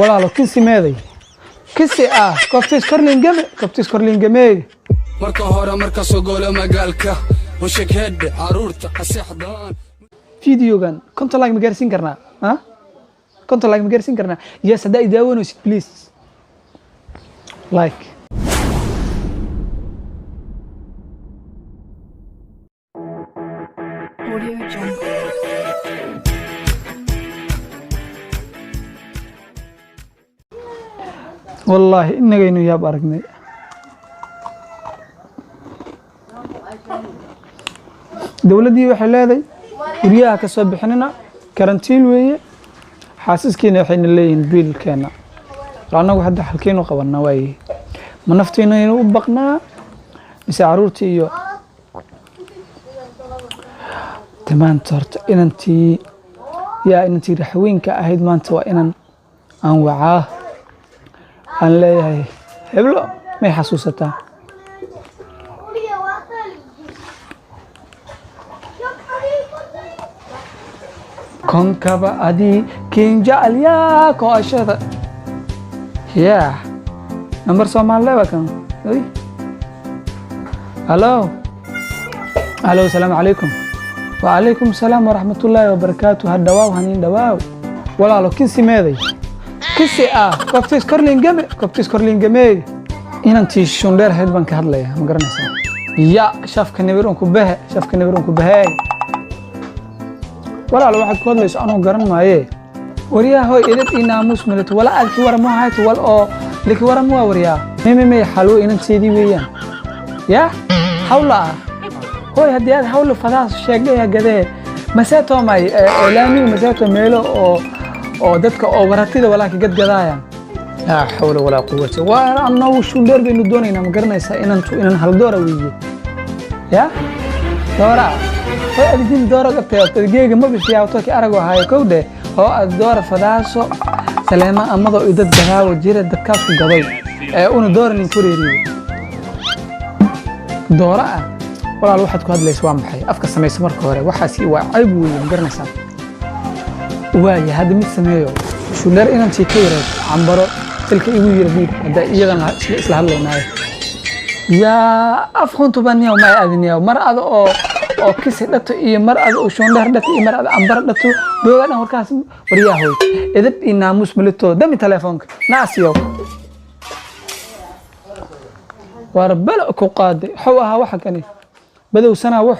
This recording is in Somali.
Walaalo, kinsi meeday? Kisi ah koftiis korlingame, koftiis korlingameey. Marka hore marka soo golo magaalka hosheghedhe caruurta haseexdaan. Videogan 50 like ma gaarsiin karnaa? Ha, 50 like ma gaarsiin karnaa? Yes, haddaa i daawanaysid, please like. Audio Jungle. Wallaahi inagaynu yaab aragnay. Dowladdii waxay leedahay guryaha ka soo bixinina, karantiin weeye. Xaasaskiina waxayna leeyihiin biilkeena. Bal annagu hadda halkeenu qabanaa waaye? Ma naftiinaynu u baqnaa mise caruurtii? Iyo de maanta horta inantii, yaa inantii raxweynka ahayd, maanta waa inan aan wacaa, aan leeyahay heblo may xasuusataa? Konkaba adii kinjacalyaa koashada yaa nambar Soomaalile waa kan. Oy, halo, halo, asalaamu calaykum. Wacalaykum asalaam waraxmatullaahi wabarakaatu. Ha dhawaaw, haniin dhawaaw. Walaalo, kinsi meeday? Kisi ah koftiis korlingame, koftiis korlingameey. Inantii shundheer ahayd baan ka hadlayaa, ma garanaysaa? Ya shafka nibir unku behe, shafka nibir unku beheey. Walaalo, waxaad ku hadlayso anuu garan maaye. Waryaa hoy, edeb iyo naamuus milato wala aadki waramo hayto wal oo liki waramo waa. Waryaa, mimimey, xalwo inanteedii weeyaan. Ya hawla ah hoy, haddii aad hawla fadaas sheegaya gadee maseeto may laamiga maseeto meelo oo dadka oo waratida walaaka gadgadaayaan. Laa xawla walaa quwata. Waa annagu shundheer baynu doonaynaa, ma garanaysaa? Inantu inan haldoora weeye. Ya doora hoy, adidin doora gabtay geega ma bishiyaa toki arago haayo kowdhe oo aad doora fadaaso saleema amadoo i dad gadaawo jira dadkaasku gaday ee una dooranin kureeriyo doora ah. Walaal, waxaad ku hadlaysa waa maxay? Afka samaysa marka hore. Waxaasi waa cayb weeye, ma garanaysaa? Waaya, hadda mid sameeyo. Shundheer inantii ka yareed cambaro tilka igu yira dhiib hadda iyadan isla hadlaynaayo. Yaa af huntuba niyaw ma aadiniyaw mar ada oo kisi dhato iyo mar ada oo shundheer dhato iyo mar ada cambaro dhato booga dhan warkaas. Waryaa hoy, edeb iyo naamuus malito. Dami telefoonka naasiyow. Waar balo ku qaaday, xaw ahaa waxa kani badowsanaa wax.